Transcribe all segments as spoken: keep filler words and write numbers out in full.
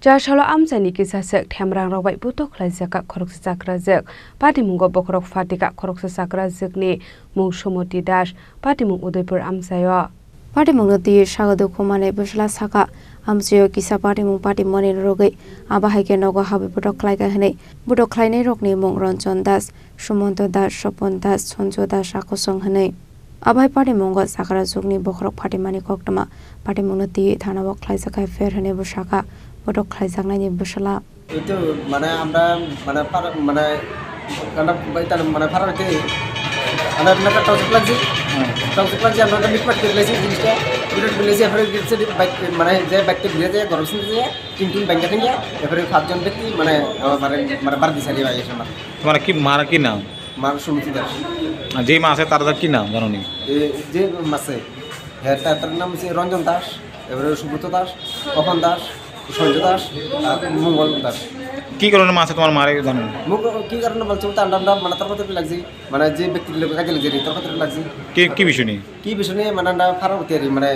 Dasalo amchaini kisa swk themrang rok bai putok khlaijak kha khoroksa chakrajwk. Patimungo bokhorok phatika khoroksa chakrajwkni mung Sumoti Das, patimung Udaipur amchaio. Patimungno twiwi sago dukhu manwi bwsla sakha, amchaio kisa patimung patimani rwgwi abo hai khe nogo habwi putok khlaikha hwnwi. Putok khlainai rokni mung Ranjan Das, Sumanta Das, Swapan Das, Sanjay Das, Akosong hwnwi. Abo hai patimungo chakrajwkni bokhorok phatimani koktwma patimungno twiwi thanao khlaijak F I R hwnwi bwsakha, putok khlaijaknaini bwsla. Itu mana amra mana para mana karena baita mana para ke ana naka tausuk lagi. Tausuk lagi amra kan mikmat ke lagi jenisnya. Udah ke lagi apa gitu di baik mana je baik ke dia je gorok sini je. Tin tin bank ke ya. Apa empat jon beti mana mana mana bar di sari baik sama. Tumhara ki, mara ki nam? Mar Sumiti Das. Ar je ma ase tar ki nam jano ni? E, je ma ase. He, ta-, tar nam se Ranjan Das, ebare Subroto Das, Papan Das, Sanjay Das, ar Mongol Das. Ki karone ma ase tumhar mare jano? Muk-, ki karone bolche ta anda anda mana tarpore lagji, mana je bekti loge kaje lagji, tarpore lagji. Ki, ki bisuni? Ki bisuni mana anda phara uteri mana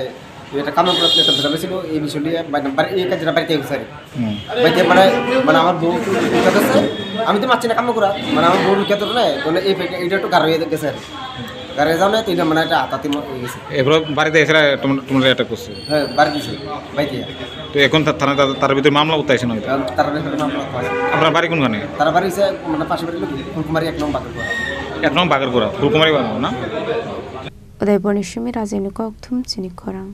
Eta kamla kura plate bwsa bai silo, ei bising liya, bai, bai, ei kajra bai tei usari. Hmm. Bai tei mana, mana amar bo kata se, ami to machine kamla kura, mana amar bo kata ne, to ne ei pek, ei to garo ye gese. Garo jao ne, to ina mana eta ata timo, ei gese. Ebro bari de esra tum, tum re attack korse. He, bari dise, bai tei. To ekhon ta, thana ta, tar bhidire mamla uttaise na? Tar bhidire mamla uttaise. Apnar bari konkhane? Tar bari se, mane pashe bari lo, Phulkumari ek nong Bagarkura. Ek nong Bagarkura, Phulkumari bari na? Udaipurni simi Rajini kokthum chini khorang.